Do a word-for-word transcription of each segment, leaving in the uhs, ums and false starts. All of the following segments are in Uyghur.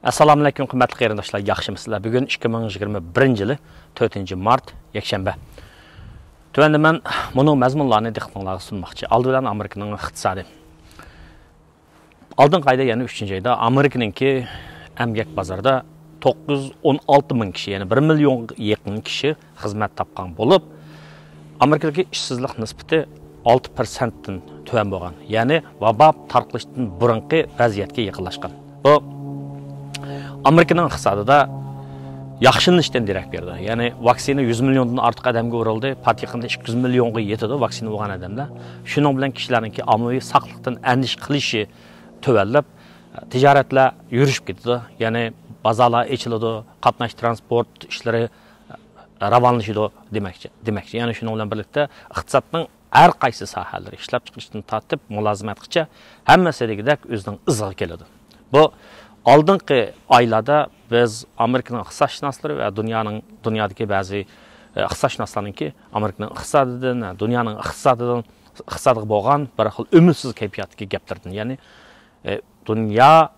ئەسسالامۇئەلەيكۇم، قىممەتلىك قېرىنداشلار، ياخشىمۇسىلەر؟ بۈگۈن ئىككى مىڭ يىگىرمە بىرىنچى يىلى تۆتىنچى مارت، يەكشەنبە. تۆۋەندە مەن مۇنۇ مەزمۇنلارنى دىققىتىڭلارغا سۇنماقچى. ئالدى بىلەن ئامېرىكىنىڭ ئىقتىسادى. ئالدىنقى ئايدا، يەنى ئۈچىنچى ئايدا ئامېرىكىنىڭكى ئەمگەك بازىرىدا توققۇز يۈز ئون ئالتە مىڭ كىشى، يەنى بىر مىليونغا يېقىن كىشى خىزمەت تاپقان بولۇپ، ئامېرىكىدىكى ئىشسىزلىق نىسبىتى ئالتە پىرسەنتتىن تۆۋەن بولغان، يەنى ۋابا تارقىلىشتىن بۇرۇنقى ۋەزىيەتكە يېقىنلاشقان. بۇ ئامېرىكىنىڭ ئىقتىسادىدا ياخشىلىنىشتىن دېرەك بېرىدۇ. يەنى ۋاكسىنا يۈز مىليوندىن ئارتۇق ئادەمگە ئۇرۇلدى، پات يېقىندا ئىككى يۈز مىليونغا يېتىدۇ ۋاكسىنا ئالغان ئادەملەر. شۇنىڭ بىلەن كىشىلەرنىڭكى ئاممىۋى ساقلىقتىن ئەندىشە قىلىشى تۆۋەنلەپ، تىجارەتلەر يۈرۈشۈپ كېتىدۇ. يەنى بازارلار ئېچىلىدۇ، قاتناش تىرانسپورت ئىشلىرى راۋانلىشىدۇ دېمەكچى. دېمەكچى. يەنى شۇنىڭ بىلەن بىرلىكتە ئىقتىسادنىڭ ھەر قايسى ساھەلىرى، ئىشلەپچىقىرىشتىن تارتىپ مۇلازىمەتقىچە ھەممىسى دېگۈدەك ئۆزىنىڭ ئىزىغا كېلىدۇ. بۇ ئالدىنقى ئايلاردا بىز ئامېرىكىنىڭ ئىقتىسادشۇناسلىرى ۋە دۇنيانىڭ، دۇنيادىكى بەزى، ئە، ئىقتىسادشۇناسلارنىڭكى ئامېرىكىنىڭ ئىقتىسادىدىن، دۇنيانىڭ ئىقتىسادىدىن، ئىقتىسادىغا بولغان بىر خىل ئۈمىدسىز كەيپىياتتىكى گەپلىرىدىن، يەنى، ئە، دۇنيا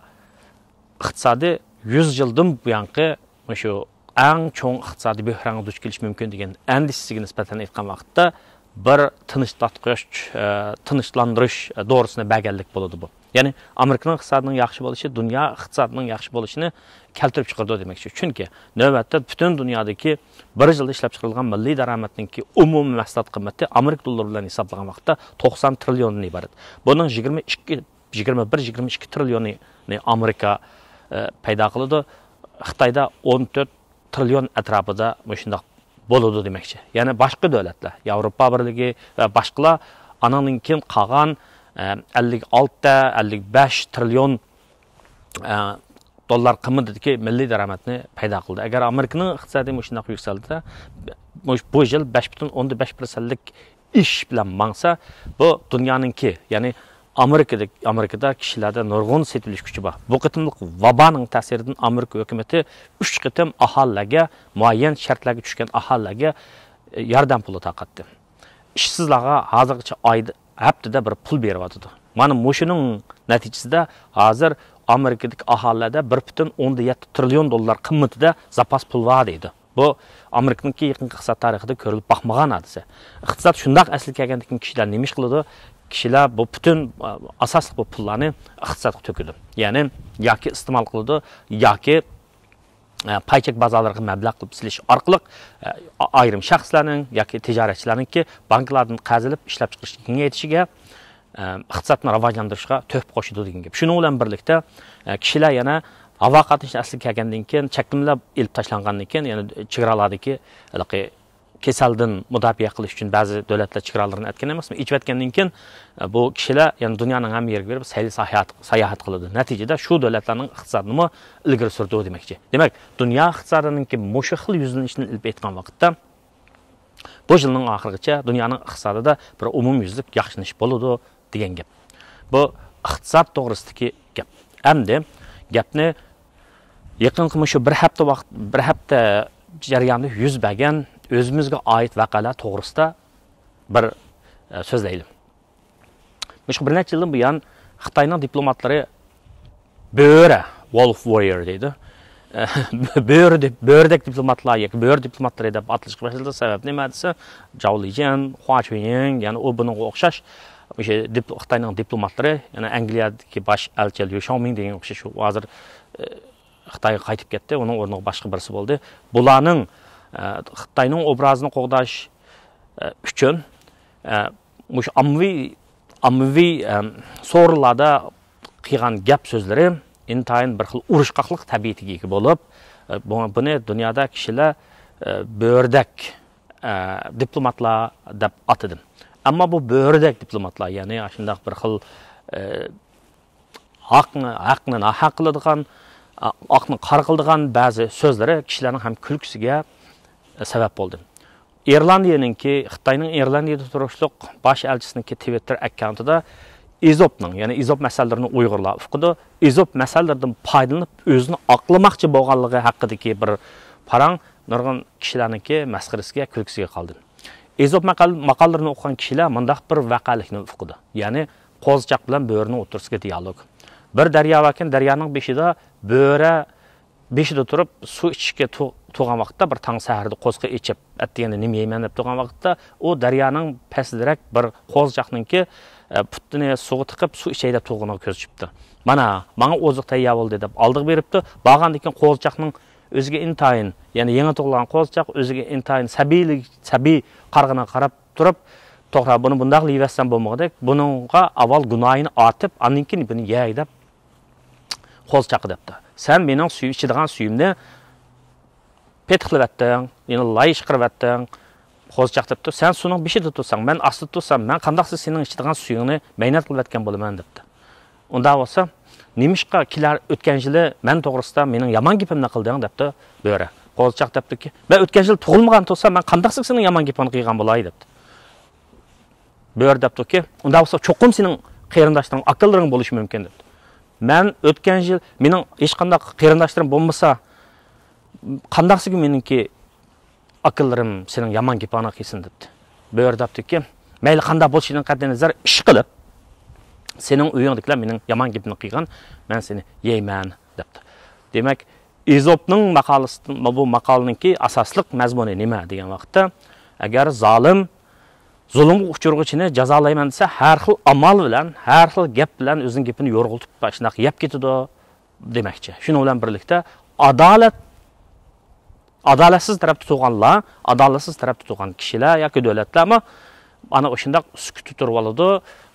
ئىقتىسادى يۈز يىلدىن بۇيانقى مۇشۇ ئەڭ چوڭ ئىقتىسادىي بۆھرانغا دۇچ كېلىشى مۇمكىن دېگەن ئەندىشىسىگە نىسبەتەن ئېيتقان ۋاقىتتا، بىر تىنچلاتقۇچ، ئە، تىنچلاندۇرۇش دورىسىنى بەرگەنلىك بولىدۇ بۇ. يەنى ئامېرىكىنىڭ ئىقتىسادىنىڭ ياخشى بولۇشى دۇنيا ئىقتىسادىنىڭ ياخشى بولۇشىنى كەلتۈرۈپ چىقىرىدۇ دېمەكچى. چۈنكى نۆۋەتتە پۈتۈن دۇنيادىكى بىر يىلدا ئىشلەپچىقىرىلغان مىللىي دارامەتنىڭكى ئومۇمىي مەھسۇلات قىممىتى ئامېرىكا دوللىرى بىلەن ھېسابلىغان ۋاقىتتا توقسان تىرىليوندىن ئىبارەت. بۇنىڭ يىگىرمە ئىككى، يىگىرمە بىر، يىگىرمە ئىككى تىرىليونىنى ئامېرىكا، ئە، پەيدا قىلىدۇ. خىتايدا ئون تۆت تىرىليون ئەتراپىدا مۇشۇنداق بولىدۇ دېمەكچى. يەنى باشقا دۆلەتلەر، ياۋروپا بىرلىكى ۋە باشقىلار ئانىڭدىن كېيىن قالغان، ئە، ئەللىك ئالتە، ئەللىك بەش تىرىليون، ئە، دوللار قىممىتىدىكى مىللىي دارامەتنى پەيدا قىلدى. ئەگەر ئامېرىكىنىڭ ئىقتىسادى مۇشۇنداق يۈكسەلدى، مۇش-، بۇ يىل بەش پۈتۈن ئوندىن بەش پىرسەنتلىك ئېشىش بىلەن ماڭسا، بۇ دۇنيانىڭكى، يەنى ئامېرىكىدىكى، ئامېرىكىدا كىشىلەردە نۇرغۇن سېتىۋېلىش كۈچى بار. بۇ قېتىملىق ۋابانىڭ تەسىرىدىن ئامېرىكا ھۆكۈمىتى ئۈچ قېتىم ئاھالىلەرگە، مۇئەييەن شەرتلەرگە چۈشكەن ئاھالىلەرگە، ئە، ياردەم پۇلى تارقاتتى. ئىشسىزلارغا ھازىرغىچە ئايدا، ھەپتىدە بىر پۇل بېرىۋاتىدۇ. مانا مۇشۇنىڭ نەتىجىسىدە ھازىر ئامېرىكىدىكى ئاھالىلەردە بىر پۈتۈن ئوندىن يەتتە تىرىليون دوللار قىممىتىدە زاپاس پۇل بار دەيدۇ. بۇ ئامېرىكىنىڭكى يېقىنقى ئىقتىساد تارىخىدا كۆرۈلۈپ باقمىغان ھادىسە. ئىقتىساد شۇنداق ئەسلىگە كەلگەندىن كېيىن كىشىلەر نېمە ئىش قىلىدۇ؟ كىشىلەر بۇ پۈتۈن، ئاساسلىق بۇ پۇللارنى ئىقتىسادقا تۆكىدۇ. يەنى ياكى ئىستېمال قىلىدۇ، ياكى، ئە، پاي چەك بازارلىرىغا مەبلەغ قىلىپ سېلىش ئارقىلىق، ئە، ئايرىم شەخسلەرنىڭ ياكى تىجارەتچىلەرنىڭكى بانكىلاردىن قەرز ئېلىپ ئىشلەپچىقىرىشنى كېڭەيتىشىگە، ئە، ئىقتىسادنى راۋاجلاندۇرۇشقا تۆھپە قوشىدۇ دېگەن گەپ. شۇنىڭ بىلەن بىرلىكتە، ئە، كىشىلەر يەنە ھاۋا قاتنىشى ئەسلىگە كەلگەندىن كېيىن، چەكلىمىلەر ئېلىپ تاشلانغاندىن كېيىن، يەنە چېگرالاردا ھېلىقى كېسەلدىن مۇداپىئە قىلىش ئۈچۈن بەزى دۆلەتلەر چېگرالىرىنى ئەتكەن ئەمەسمۇ؟ ئېچىۋەتكەندىن كېيىن، ئە، بۇ كىشىلەر يەنە دۇنيانىڭ ھەممە يېرىگە بېرىپ سەيلە ساياھەت، ساياھەت قىلىدۇ. نەتىجىدە شۇ دۆلەتلەرنىڭ ئىقتىسادىنىمۇ ئىلگىرى سۈرىدۇ دېمەكچى. دېمەك، دۇنيا ئىقتىسادىنىڭكى مۇشۇ خىل يۈزلىنىشىنى ئېلىپ ئېيتقان ۋاقىتتا، بۇ يىلنىڭ ئاخىرىغىچە دۇنيانىڭ ئىقتىسادىدا بىر ئومۇميۈزلۈك ياخشىلىنىش بولىدۇ دېگەن گەپ. بۇ ئىقتىساد توغرىسىدىكى گەپ. ئەمدى گەپنى يېقىنقى مۇشۇ بىر ھەپتە ۋاقىت، بىر ھەپتە جەريانىدا يۈز بەرگەن ئۆزىمىزگە ئائىت ۋەقەلەر توغرىسىدا بىر، ئە، سۆزلەيلى. مۇشۇ بىر نەچچە يىلدىن بۇيان خىتاينىڭ دىپلوماتلىرى بۆرە، Wolf Warrior دەيدۇ. بۆرە دەپ، بۆرىدەك دىپلوماتلار ياكى بۆرە دىپلوماتلىرى دەپ ئاتىلىشقا باشلىدى. سەۋەب نېمە دېسە، جاۋ لىجيەن، خۇا چۈنيىڭ، يەنى ئۇ بۇنىڭغا ئوخشاش، مۇشۇ دىپ-، خىتاينىڭ دىپلوماتلىرى، يەنى ئەنگلىيەدىكى باش ئەلچى ليۇ شاۋمىڭ دېگەن ئوخشاش، ئۇ ھازىر، ئە، خىتايغا قايتىپ كەتتى، ئۇنىڭ ئورنىغا باشقا بىرسى بولدى. بۇلارنىڭ، ئە، خىتاينىڭ ئوبرازىنى قوغداش، ئە، ئۈچۈن، ئە، مۇشۇ ئاممىۋى، ئاممىۋى، ئەم، سورۇنلاردا قىلغان گەپ سۆزلىرى ئىنتايىن بىر خىل ئۇرۇشقاقلىق تەبىئىتىگە ئىگە بولۇپ، ئە، بۇ-، بۇنى دۇنيادا كىشىلەر، ئە، بۆرىدەك، ئە، دىپلوماتلار دەپ ئاتىدى. ئەمما بۇ بۆرىدەك دىپلوماتلار، يەنى ئاشۇنداق بىر خىل، ئە، ھەقنى، ھەقنى ناھەق قىلىدىغان، ئا-، ئاقنى قارا قىلىدىغان بەزى سۆزلىرى كىشىلەرنىڭ ھەم كۈلكىسىگە، ئە، سەۋەب بولدى. ئىرلاندىيەنىڭكى، خىتاينىڭ ئىرلاندىيەدە تۇرۇشلۇق باش ئەلچىسىنىڭكى تىۋىتتېر ئەككاونتىدا ئېزوپنىڭ، يەنى ئېزوپ مەسەللىرىنى ئۇيغۇرلار ئۇقىدۇ، ئېزوپ مەسەللىرىدىن پايدىلىنىپ ئۆزىنى ئاقلىماقچى بولغانلىقى ھەققىدىكى بىر پاراڭ نۇرغۇن كىشىلەرنىڭكى مەسخىرىسىگە، كۈلكىسىگە قالدى. ئېزوپ ماقال-، ماقالىلىرىنى ئوقۇغان كىشىلەر مۇنداق بىر ۋەقەلىكنى ئۇقىدۇ. يەنى قوزىچاق بىلەن بۆرىنىڭ ئوتتۇرىسىدىكى دىئالوگ. بىر دەريا باركەن، دەريانىڭ بېشىدا بۆرە، بېشىدا تۇرۇپ سۇ ئىچىشكە تۇ-، تۇرغان ۋاقىتتا، بىر تاڭ سەھەردە قوزىقى ئېچىپ، ئەتىگەندە نېمە يەيمەن دەپ تۇرغان ۋاقىتتا، ئۇ دەريانىڭ پەسلىرەك بىر قوزىچاقنىڭكى، ئە، پۇتىنى سۇغا تىقىپ سۇ ئىچەي دەپ تۇرغىنىغا كۆز چىپتۇ. مانا، ماڭا ئوزۇق تەييار بولدى دەپ ئالدىغا بېرىپتۇ. بارغاندىن كېيىن قوزىچاقنىڭ ئۆزىگە ئىنتايىن، يەنى يېڭى تۇغۇلغان قوزىچاق ئۆزىگە ئىنتايىن سەبىيلىك، سەبىي قارىغىنىغا قاراپ تۇرۇپ، توغرا، بۇنى بۇنداق يەۋەتسەم بولمىغۇدەك، بۇنىڭغا ئاۋۋال گۇناھىنى ئارتىپ، ئاندىن كېيىن بۇنى يەي دەپ قوزىچاققا دەپتۇ. سەن مېنىڭ سۈيۈم، ئىچىدىغان سۈيۈمنى پېتىقلىۋەتتىڭ، يەنە لاي ئىشقىرىۋەتتىڭ. قوزىچاق دەپتۇ، سەن سۇنىڭ بېشىدا تۇرساڭ، مەن ئاستىدا تۇرسام، مەن قانداقسى سېنىڭ ئىچىدىغان سۈيۈڭنى مەينەت قىلىۋەتكەن بولىمەن دەپتۇ. ئۇنداق بولسا، نېمىشقا كېلەر ئۆتكەن يىلى مەن توغرىسىدا مېنىڭ يامان گېپىمنى قىلدىڭ دەپتۇ بۆرە. قوزىچاق دەپتۇكى، مەن ئۆتكەن يىلى تۇغۇلمىغان تۇرسام، مەن قانداقسى سېنىڭ يامان گېپىڭنى قىلغان بولاي دەپتۇ. بۆرە دەپتۇكى، ئۇنداق بولسا چوقۇم سېنىڭ قېرىنداشلىرىڭ، ئاكىلىرىڭ بولۇشى مۇمكىن دەپتۇ. مەن ئۆتكەن يىل مېنىڭ ھېچقانداق قېرىنداشلىرىم بولمىسا، قانداقسىگە مېنىڭكى ئاكىلىرىم سېنىڭ يامان گېپىڭنى قىلسۇن دەپتۇ. بۆرە دەپتۇكى، مەيلى قانداق بولۇشىدىن قەتئىينەزەر، ئىش قىلىپ سېنىڭ ئۆيۈڭدىكىلەر مېنىڭ يامان گېپىمنى قىلغان، مەن سېنى يەيمەن دەپتۇ. دېمەك، ئېزوپنىڭ ماقالىسى، بۇ ماقالىنىڭكى ئاساسلىق مەزمۇنى نېمە دېگەن ۋاقىتتا، ئەگەر زالىم زۇلۇمغا ئۇچرىغۇچىنى جازالايمەن دېسە، ھەر خىل ئامال بىلەن، ھەر خىل گەپ بىلەن ئۆزىنىڭ گېپىنى يورغىلىتىپ، شۇنداق يەپ كېتىدۇ دېمەكچى. شۇنىڭ بىلەن بىرلىكتە، ئادالەت، ئادالەتسىز تەرەپتە تۇرغانلار، ئادالەتسىز تەرەپتە تۇرغان كىشىلەر ياكى دۆلەتلەرمۇ ئانا شۇنداق سۈكۈتتە تۇرۇۋالىدۇ،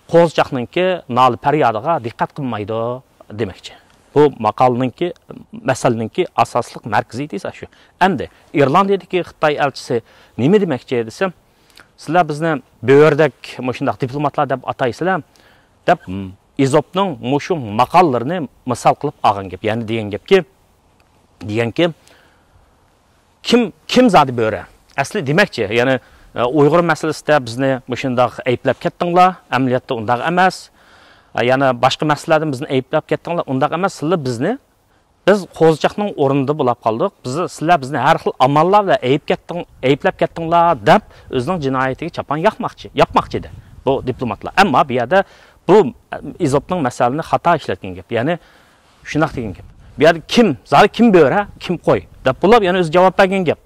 قوزىچاقنىڭكى نالە پەريادىغا دىققەت قىلمايدۇ دېمەكچى. بۇ ماقالىنىڭكى، مەسىلىنىڭكى ئاساسلىق مەركىزىي دېسە شۇ. ئەمدى ئىرلاندىيەدىكى خىتاي ئەلچىسى نېمە دېمەكچى دېسە، سىلەر بىزنى بۆرىدەك مۇشۇنداق دىپلوماتلار دەپ ئاتايسىلەر دەپ، ئېزوپنىڭ مۇشۇ ماقاللىرىنى مىسال قىلىپ ئالغان گەپ. يەنى دېگەن گەپكى، دېگەنكى، كىم، كىم زادى بۆرە؟ ئەسلى دېمەكچى، يەنى، ئە، ئۇيغۇر مەسىلىسىدە بىزنى مۇشۇنداق ئەيىبلەپ كەتتىڭلار، ئەمەلىيەتتە ئۇنداق ئەمەس. ئە، يەنە باشقا مەسىلىلەردىن بىزنى ئەيىبلەپ كەتتىڭلار، ئۇنداق ئەمەس. سىلەر بىزنى، بىز قوزىچاقنىڭ ئورنىدا بولاپ قالدۇق. بىز، سىلەر بىزنى ھەر خىل ئاماللار بىلەن ئەيىب كەتتىڭ، ئەيىبلەپ كەتتىڭلار دەپ ئۆزىنىڭ جىنايىتىگە چاپان ياقماقچى، ياپماقچى ئىدى بۇ دىپلوماتلار. ئەمما بۇ يەردە بۇ، ئە، ئېزوپنىڭ مەسىلىنى خاتا ئىشلەتكەن گەپ. يەنى شۇنداق دېگەن گەپ. بۇ يەردە كىم، زادى كىم بۆرە، كىم قوي دەپ بولۇپ، يەنە ئۆزى جاۋاب بەرگەن گەپ.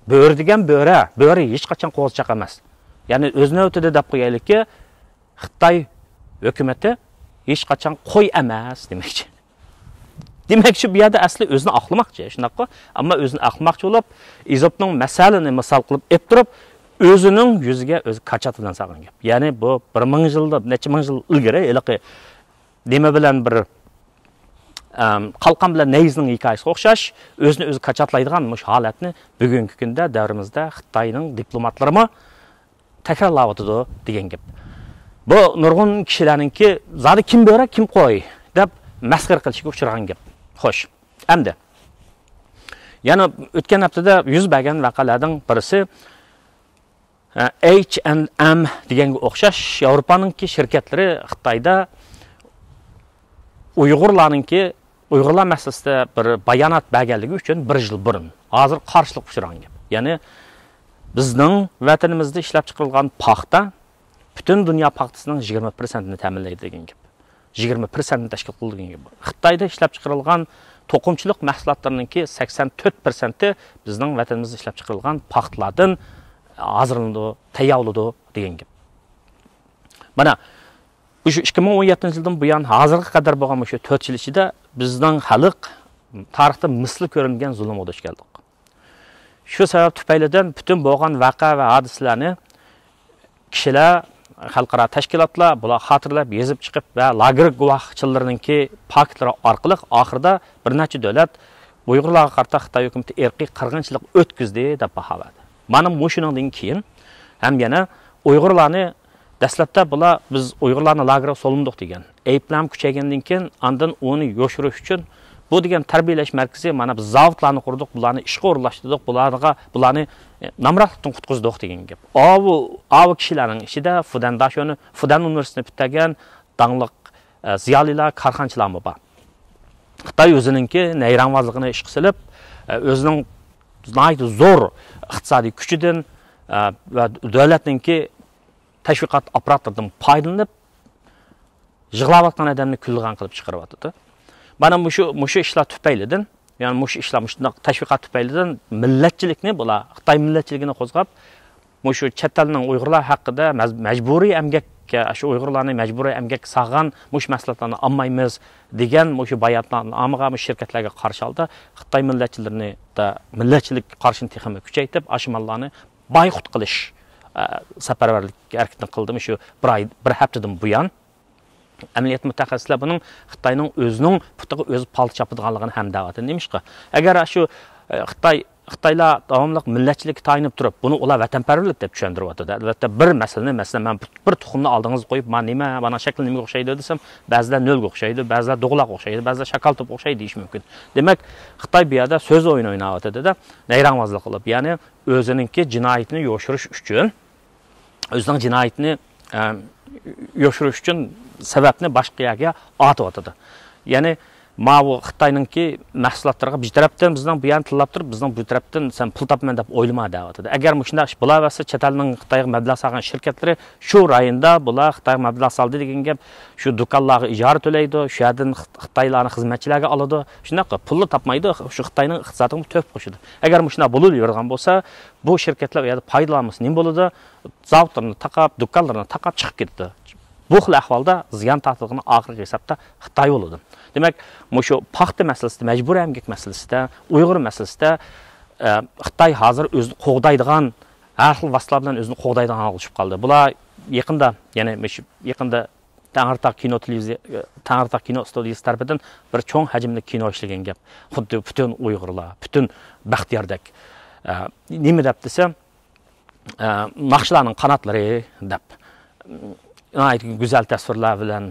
بۆرە دېگەن بۆرە، بۆرە ھېچقاچان قوزىچاق ئەمەس. يەنى ئۆز نۆۋىتىدە دەپ قويايلىكى، خىتاي ھۆكۈمىتى ھېچقاچان قوي ئەمەس دېمەكچى. دېمەكچى، بۇ يەردە ئەسلى ئۆزىنى ئاقلىماقچى، شۇنداققۇ؟ ئەمما ئۆزىنى ئاقلىماقچى بولۇپ، ئېزوپنىڭ مەسەلىنى مىسال قىلىپ ئېلىپ تۇرۇپ، ئۆزىنىڭ يۈزىگە ئۆزى كاچات بىلەن سالغان گەپ. يەنى بۇ بىر مىڭ يىلدا، نەچچە مىڭ يىل ئىلگىرى ھېلىقى نېمە بىلەن بىر، ئەم، قالقان بىلەن نەيزىنىڭ ھېكايىسىگە ئوخشاش، ئۆزىنى ئۆزى كاچاتلايدىغان مۇشۇ ھالەتنى بۈگۈنكى كۈندە دەۋرىمىزدە خىتاينىڭ دىپلوماتلىرىمۇ تەكرارلاۋاتىدۇ دېگەن گەپ. بۇ نۇرغۇن كىشىلەرنىڭكى زادى كىم بۆرە، كىم قوي دەپ مەسخىرە قىلىشىغا ئۇچرىغان گەپ. خوش، ئەمدى يەنە ئۆتكەن ھەپتىدە يۈز بەرگەن ۋەقەلەرنىڭ بىرسى، ئە، ئېيچ ئەند ئېم دېگەنگە ئوخشاش ياۋروپانىڭكى شىركەتلىرى خىتايدا ئۇيغۇرلارنىڭكى، ئۇيغۇرلار مەسىلىسىدە بىر بايانات بەرگەنلىكى ئۈچۈن بىر يىل بۇرۇن، ھازىر قارشىلىققا ئۇچرىغان گەپ. يەنى بىزنىڭ ۋەتىنىمىزدە ئىشلەپ چىقىرىلغان پاختا پۈتۈن دۇنيا پاختىسىنىڭ يىگىرمە پىرسەنتىنى تەمىنلەيدۇ دېگەن گەپ. يىگىرمە پىرسەنتنى تەشكىل قىلىدۇ دېگەن گەپ. خىتايدا ئىشلەپ چىقىرىلغان توقۇمىچىلىق مەھسۇلاتلىرىنىڭكى سەكسەن تۆت پىرسەنتى بىزنىڭ ۋەتىنىمىزدە ئىشلەپ چىقىرىلغان پاختىلاردىن ھازىرلىنىدۇ، تەييارلىنىدۇ دېگەن گەپ. مانا، مۇشۇ ئىككى مىڭ ئون يەتتىنچى يىلدىن بۇيان ھازىرغا قەدەر بولغان مۇشۇ تۆت يىل ئىچىدە بىزنىڭ خەلق تارىختا مىسلى كۆرۈلمىگەن زۇلۇمغا دۇچ كەلدۇق. شۇ سەۋەب تۈپەيلىدىن پۈتۈن بولغان ۋەقە ۋە ھادىسىلەرنى كىشىلەر، خەلقئارا تەشكىلاتلار، بۇلار خاتىرىلەپ يېزىپ چىقىپ ۋە لاگېر گۇۋاھچىلىرىنىڭكى پاكىتلىرى ئارقىلىق ئاخىرىدا بىر نەچچە دۆلەت ئۇيغۇرلارغا قارىتا خىتاي ھۆكۈمىتى ئىرقىي قىرغىنچىلىق ئۆتكۈزدى دەپ باھا بەردى. مانا مۇشۇنىڭدىن كېيىن ھەم يەنە ئۇيغۇرلارنى دەسلەپتە بۇلار بىز ئۇيغۇرلارنى لاگېرغا سولىمىدۇق دېگەن ئەيىبلەرمۇ كۈچەيگەندىن كېيىن، ئاندىن ئۇنى يوشۇرۇش ئۈچۈن بۇ دېگەن تەربىيەلەش مەركىزى، مانا بىز زاۋۇتلارنى قۇردۇق، بۇلارنى ئىشقا ئورۇنلاشتۇردۇق، بۇلارغا، بۇلارنى، ئە، نامراتلىقتىن قۇتقۇزدۇق دېگەن گەپ. ئاۋۇ، ئاۋۇ كىشىلەرنىڭ ئىچىدە فۇدەن داشۆنى، فۇدەن ئۇنىۋېرسىتېتىنى پۈتتۈرگەن داڭلىق، ئە، زىيالىيلار، كارخانىچىلارمۇ بار. خىتاي ئۆزىنىڭكى نەيرەڭۋازلىقىنى ئىشقا سېلىپ، ئە، ئۆزىنىڭ ناھايىتى زور ئىقتىسادىي كۈچىدىن، ئە، ۋە دۆلەتنىڭكى تەشۋىقات ئاپپاراتلىرىدىن پايدىلىنىپ، يىغلاۋاتقان ئادەمنى كۈللىغان قىلىپ چىقىرىۋاتىدۇ. مانا مۇشۇ، مۇشۇ ئىشلار تۈپەيلىدىن، يەنى مۇشۇ ئىشلار، مۇشۇنداق تەشۋىقات تۈپەيلىدىن مىللەتچىلىكنى بۇلار، خىتاي مىللەتچىلىكىنى قوزغاپ، مۇشۇ چەت ئەلنىڭ ئۇيغۇرلار ھەققىدە مەز-، مەجبۇرىي ئەمگەك، شۇ ئۇيغۇرلارنى مەجبۇرىي ئەمگەككە سالغان مۇشۇ مەھسۇلاتلارنى ئالمايمىز دېگەن مۇشۇ باياناتنامىغا، مۇشۇ شىركەتلەرگە قارشى ھالدا خىتاي مىللەتچىلىرىنى، مىللەتچىلىك قارىشىنى تېخىمۇ كۈچەيتىپ، ئاشۇ ماللارنى بايقۇت قىلىش، ئە، سەپەرۋەرلىك ھەرىكىتىنى قىلدى مۇشۇ بىر ئاي، بىر ھەپتىدىن بۇيان. ئەمەلىيەتتە مۇتەخەسسىسلەر بۇنىڭ خىتاينىڭ ئۆزىنىڭ پۇتىغا ئۆزى پالتا چاپىدىغانلىقىنى ھەم دەۋاتىدۇ. نېمىشقا؟ ئەگەر شۇ، ئە، خىتاي، خىتايلار داۋاملىق مىللەتچىلىككە تايىنىپ تۇرۇپ، بۇنى ئۇلار ۋەتەنپەرۋەرلىك دەپ چۈشەندۈرۈۋاتىدۇ. ئەلۋەتتە، بىر مەسىلىنى، مەسىلەن، مەن بىر تۇخۇمنى ئالدىڭىزغا قويۇپ، مانا نېمە، مانا شەكلى نېمىگە ئوخشايدۇ دېسەم، بەزىلەر نۆلگە ئوخشايدۇ، بەزىلەر دوغىلاققا ئوخشايدۇ، بەزىلەر شاكال توپىغا ئوخشايدۇ دېيىشى مۇمكىن. دېمەك، خىتاي بۇ يەردە سۆز ئويۇنى ئويناۋاتىدۇ-دە، نەيرەڭۋازلىق قىلىپ، يەنى ئۆزىنىڭكى جىنايىتىنى يوشۇرۇش ئۈچۈن، ئۆزىنىڭ جىنايىتىنى، ئە، يوشۇرۇش ئۈچۈن سەۋەبنى باشقا يەرگە ئارتىۋاتىدۇ. يەنى ماۋۇ خىتاينىڭكى مەھسۇلاتلىرىغا بىر تەرەپتىن بىزنىڭ بۇ يەرنى تىللاپ تۇرۇپ، بىزنىڭ بۇ تەرەپتىن سەن پۇل تاپىمەن دەپ ئويلىما دەۋاتىدۇ. ئەگەر مۇشۇنداق ئىش بولاۋەرسە، چەت ئەلنىڭ خىتايغا مەبلەغ سالغان شىركەتلىرى شۇ رايوندا بۇلار خىتايغا مەبلەغ سالدى دېگەن گەپ، شۇ دۇكانلارغا ئىجارە تۆلەيدۇ، شۇ يەردىن خىت-، خىتايلارنى خىزمەتچىلەرگە ئالىدۇ. شۇنداق پۇللا تاپمايدۇ، شۇ خىتاينىڭ ئىقتىسادىغا تۆھپە قوشىدۇ. ئەگەر مۇشۇنداق بولۇۋېرىدىغان بولسا، بۇ شىركەتلەر ئۇ يەردە پايدىلانمىسا نېمە بولىدۇ؟ زاۋۇتلىرىنى تاقاپ، دۇكانلىرىنى تاقاپ چىقىپ كېتىدۇ. بۇ خىل ئەھۋالدا زىيان تارتىدىغىنى ئاخىرقى ھېسابتا خىتاي بولىدۇ. دېمەك، مۇشۇ پاختا مەسىلىسىدە، مەجبۇرىي ئەمگەك مەسىلىسىدە، ئۇيغۇر مەسىلىسىدە، ئە، خىتاي ھازىر ئۆزىنى قوغدايدىغان، ھەر خىل ۋاسىتىلەر بىلەن ئۆزىنى قوغدايدىغان ھالغا چۈشۈپ قالدى. بۇلار يېقىندا، يەنى مۇشۇ يېقىندا تەڭرىتاغ كىنو تېلېۋىزىيە، تەڭرىتاغ كىنو ئىستۇدىيىسى تەرىپىدىن بىر چوڭ ھەجىملىك كىنو ئىشلىگەن گەپ. خۇددى پۈتۈن ئۇيغۇرلار، پۈتۈن بەختىياردەك. ئە، نېمە دەپ دېسە، ئە، ناخشىلارنىڭ قاناتلىرى دەپ، ناھايىتى گۈزەل تەسۋىرلەر بىلەن،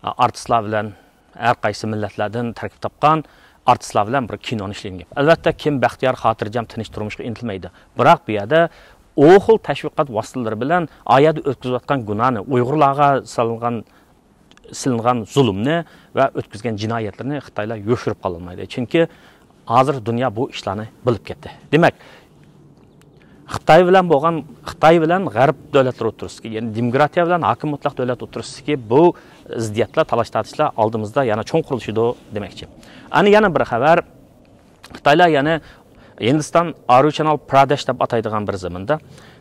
ئە، ئارتىسلار بىلەن، ھەر قايسى مىللەتلەردىن تەركىب تاپقان ئارتىسلار بىلەن بىر كىنونى ئىشلىگەن گەپ. ئەلۋەتتە، كىم بەختىيار، خاتىرجەم، تىنچ تۇرمۇشقا ئىنتىلمەيدۇ. بىراق بۇ يەردە ئۇ خىل تەشۋىقات ۋاسىتىلىرى بىلەن ئا يەردە ئۆتكۈزۈۋاتقان گۇناھنى، ئۇيغۇرلارغا سالغان سېلىنغان زۇلۇمنى ۋە ئۆتكۈزگەن جىنايەتلىرىنى خىتايلار يوشۇرۇپ قالالمايدۇ. چۈنكى ھازىر دۇنيا بۇ ئىشلارنى بىلىپ كەتتى. دېمەك، خىتاي بىلەن بولغان، خىتاي بىلەن غەرب دۆلەتلىرى ئوتتۇرىسىدىكى، يەنى دېموكراتىيە بىلەن ھاكىم مۇتلەق دۆلەت ئوتتۇرىسىدىكى بۇ زىددىيەتلەر، تالاش-تارتىشلار ئالدىمىزدا يەنە چوڭقۇرلىشىدۇ دېمەكچى. ئەنە يەنە بىر خەۋەر. خىتايلار يەنە ھىندىستان ئاروچانال پرادېش دەپ ئاتايدىغان بىر زېمىندا،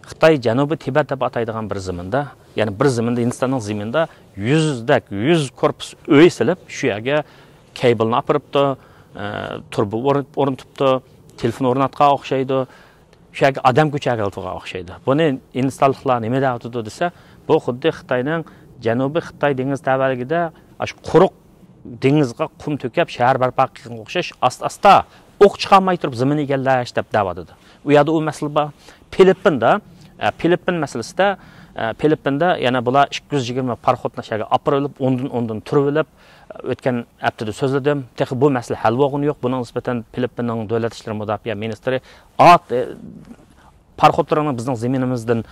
خىتاي جەنۇبىي تىبەت دەپ ئاتايدىغان بىر زېمىندا، يەنى بىر زېمىندا ھىندىستاننىڭ زېمىنىدا يۈزدەك، يۈز كورپۇس ئۆي سېلىپ، شۇ يەرگە كەيبىلنى ئاپىرىپتۇ، ئە، تۇرۇبا ئورن-، ئورنىتىپتۇ، تېلېفون ئورناتقان ئوخشايدۇ. شۇ يەرگە ئادەم كۆچۈرگەن ئوخشايدۇ. بۇنى ھىندىستانلىقلار نېمە دەۋاتىدۇ دېسە، بۇ خۇددى خىتاينىڭ جەنۇبىي خىتاي دېڭىز تەۋەلىكىدە ئاشۇ قۇرۇق دېڭىزغا قۇم تۆكۈپ شەھەر بەرپا قىلغانغا ئوخشاش، ئاستا-ئاستا ئوق چىقارماي تۇرۇپ زېمىن ئىگىلەش دەپ دەۋاتىدۇ. ئۇ يەردە ئۇ مەسىلە بار. فىلىپپىندا، ئە، فىلىپپىن مەسىلىسىدە، ئە، فىلىپپىندا يەنە بۇلار ئىككى يۈز يىگىرمە پاراخوتنى شەھەرگە ئاپىرىۋېلىپ، ئوندىن، ئوندىن تۇرۇۋېلىپ، ئۆتكەن ھەپتىدە سۆزلىدىم. تېخى بۇ مەسىلە ھەل بولغىنى يوق. بۇنىڭغا نىسبەتەن فىلىپپىننىڭ دۆلەت ئىشلىرى مۇداپىئە مىنىستىرى ئات-، ئە، پاراخوتلىرىڭنى بىزنىڭ زېمىنىمىزدىن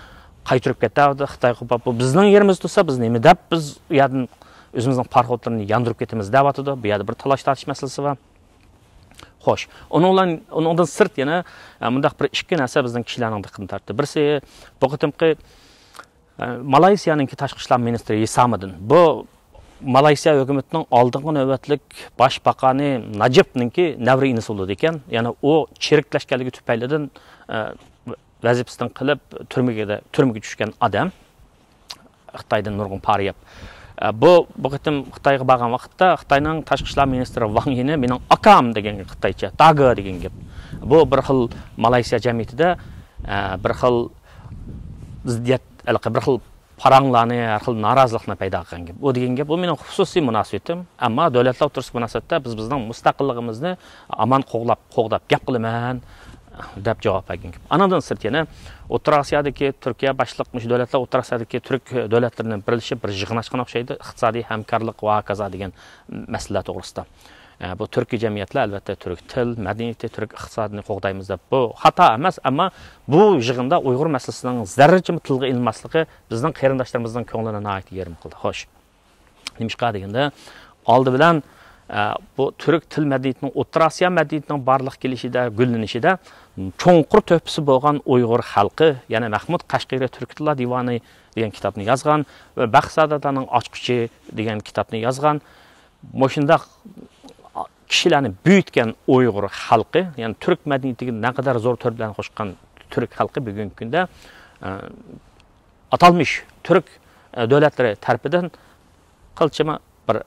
قايتۇرۇپ كەت دەۋاتىدۇ. خىتاي قوپاپ، بۇ بىزنىڭ يېرىمىز تۇرسا، بىز نېمە دەپ بىز ئۇ يەردىن ئۆزىمىزنىڭ پاراخوتلىرىنى ياندۇرۇپ كېتىمىز دەۋاتىدۇ. بۇ يەردە بىر تالاش-تارتىش مەسىلىسى بار. خوش، ئۇنىڭ بىلەن، ئۇنىڭدىن سىرت يەنە، ئە، مۇنداق بىر ئىككى نەرسە بىزنىڭ كىشىلەرنىڭ دىققىتىنى تارتتى. بىرسى، بۇ قېتىمقى، ئە، مالايسىيانىڭكى تاشقى ئىشلار مىنىستىرى ھېسامىدىن. بۇ مالايسىيا ھۆكۈمىتىنىڭ ئالدىنقى نۆۋەتلىك باش باقانى نەجىپنىڭكى نەۋرە ئىنىسى بولىدىكەن. يەنى ئۇ چىرىكلەشكەنلىكى تۈپەيلىدىن، ئە، ۋەزىپىسىدىن قېلىپ، تۈرمىگە، تۈرمىگە چۈشكەن ئادەم. خىتايدىن نۇرغۇن پارا يەپ. ئە، بۇ، بۇ قېتىم خىتايغا بارغان ۋاقىتتا خىتاينىڭ تاشقى ئىشلار مىنىستىرى ۋاڭ يىنى مېنىڭ ئاكام دېگەن خىتايچە، داگې دېگەن گەپ. بۇ بىر خىل مالايسىيا جەمئىيىتىدە، ئە، بىر خىل زىددىيەت، ھېلىقى بىر خىل پاراڭلارنى، ھەر خىل نارازىلىقنى پەيدا قىلغان گەپ. ئۇ دېگەن گەپ، بۇ مېنىڭ خۇسۇسىي مۇناسىۋىتىم. ئەمما دۆلەتلەر ئوتتۇرىسىدا مۇناسىۋەتتە بىز بىزنىڭ مۇستەقىللىقىمىزنى ئامان قوغلاپ، قوغداپ گەپ قىلىمەن، دەپ جاۋاب بەرگەن گەپ. ئانىڭدىن سىرت يەنە ئوتتۇرا ئاسىيادىكى تۈركىيە باشلىق مۇشۇ دۆلەتلەر، ئوتتۇرا ئاسىيادىكى تۈرك دۆلەتلىرىنى بىرلىشىپ بىر يىغىن ئاچقان ئوخشايدۇ، ئىقتىسادىي ھەمكارلىق ۋە ھاكازا دېگەن مەسىلىلەر توغرىسىدا. ئە، بۇ تۈركىي جەمئىيەتلەر، ئەلۋەتتە، تۈرك تىل، مەدەنىيىتى، تۈرك ئىقتىسادىنى قوغدايمىز دەپ، بۇ خاتا ئەمەس، ئەمما بۇ يىغىندا ئۇيغۇر مەسىلىسىنىڭ زەررىچىمۇ تىلغا ئېلىنماسلىقى بىزنىڭ قېرىنداشلىرىمىزنىڭ كۆڭلىنى ناھايىتى يېرىم قىلدى. خوش. نېمىشقا دېگەندە، ئالدى بىلەن، ئە، بۇ تۈرك تىل مەدەنىيىتىنىڭ ئوتتۇرا ئاسىيا مەدەنىيىتىنىڭ بارلىققا كېلىشىدە، گۈللىنىشىدە چوڭقۇر تۆھپىسى بولغان ئۇيغۇر خەلقى، يەنى مەھمۇد قەشقىرى تۈركىي تىللار دىۋانى دېگەن كىتابنى يازغان ۋە بەخت سائادەتلەرنىڭ ئاچقۇچى دېگەن كىتابنى يازغان. مۇشۇنداق كىشىلەرنى بۈيۈتكەن ئۇيغۇر خەلقى، يەنى تۈرك مەدەنىيىتىگە نەقەدەر زور تۆھپىلەرنى قوشقان تۈرك خەلقى بۈگۈنكى كۈندە، ئە، ئاتالمىش تۈرك، ئە، دۆلەتلىرى تەرىپىدىن قىلچىمۇ بىر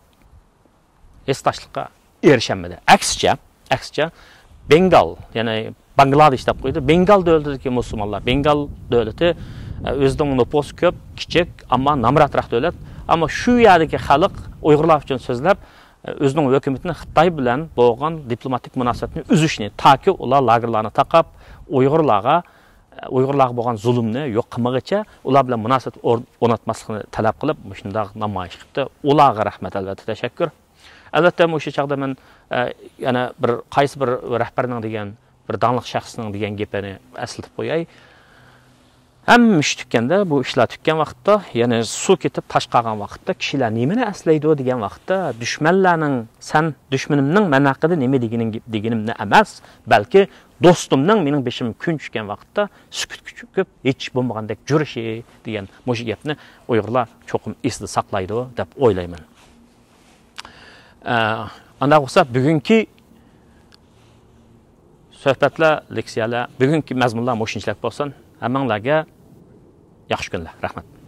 ھېسداشلىققا ئېرىشەلمىدى. ئەكسىچە، ئەكسىچە، بېنگال، يەنى باڭگلادېش دەپ قويدى. بېنگال دۆلىتىدىكى مۇسۇلمانلار، بېنگال دۆلىتى، ئە، ئۆزىنىڭ نوپۇسى كۆپ، كىچىك، ئەمما نامراتراق دۆلەت. ئەمما شۇ يەردىكى خەلق ئۇيغۇرلار ئۈچۈن سۆزلەپ، ئە، ئۆزىنىڭ ھۆكۈمىتىنى خىتاي بىلەن بولغان دىپلوماتىك مۇناسىۋەتنى ئۈزۈشنى، تاكى ئۇلار لاگېرلارنى تاقاپ، ئۇيغۇرلارغا، ئە، ئۇيغۇرلارغا بولغان زۇلۇمنى يوق قىلمىغىچە، ئۇلار بىلەن مۇناسىۋەت ئور-، ئورناتماسلىقنى تەلەپ قىلىپ، مۇشۇنداق نامايىش قىپتۇ. ئۇلارغا رەھمەت، ئەلۋەتتە، تەشەككۈر. ئەلۋەتتە، مۇشۇ چاغدا مەن، ئە، يەنە بىر قايسى بىر رەھبەرنىڭ دېگەن، بىر داڭلىق شەخسنىڭ دېگەن گېپىنى ئەسلىتىپ قوياي. ھەممە ئىش تۈگىگەندە، بۇ ئىشلار تۈگىگەن ۋاقىتتا، يەنى سۇ كېتىپ تاش قالغان ۋاقىتتا كىشىلەر نېمىنى ئەسلەيدۇ دېگەن ۋاقىتتا، دۈشمەنلەرنىڭ، سەن دۈشمىنىمنىڭ مەن ھەققىدە نېمە دېگىنىڭ، دېگىنىمنى ئەمەس، بەلكى دوستۇمنىڭ مېنىڭ بېشىمغا كۈن چۈشكەن ۋاقىتتا سۈكۈتكە چۆكۈپ، ھېچ بولمىغاندەك جۈرۈشى دېگەن مۇشۇ گەپنى ئۇيغۇرلار چوقۇم ئېسىدە ساقلايدۇ دەپ ئويلايمەن. ئە، ئانداق بولسا، بۈگۈنكى سۆھبەتلەر، لېكسىيەلەر، بۈگۈنكى مەزمۇنلار مۇشۇنچىلىك بولسۇن. ھەممىڭلارغا ياخشى كۈنلەر. رەھمەت.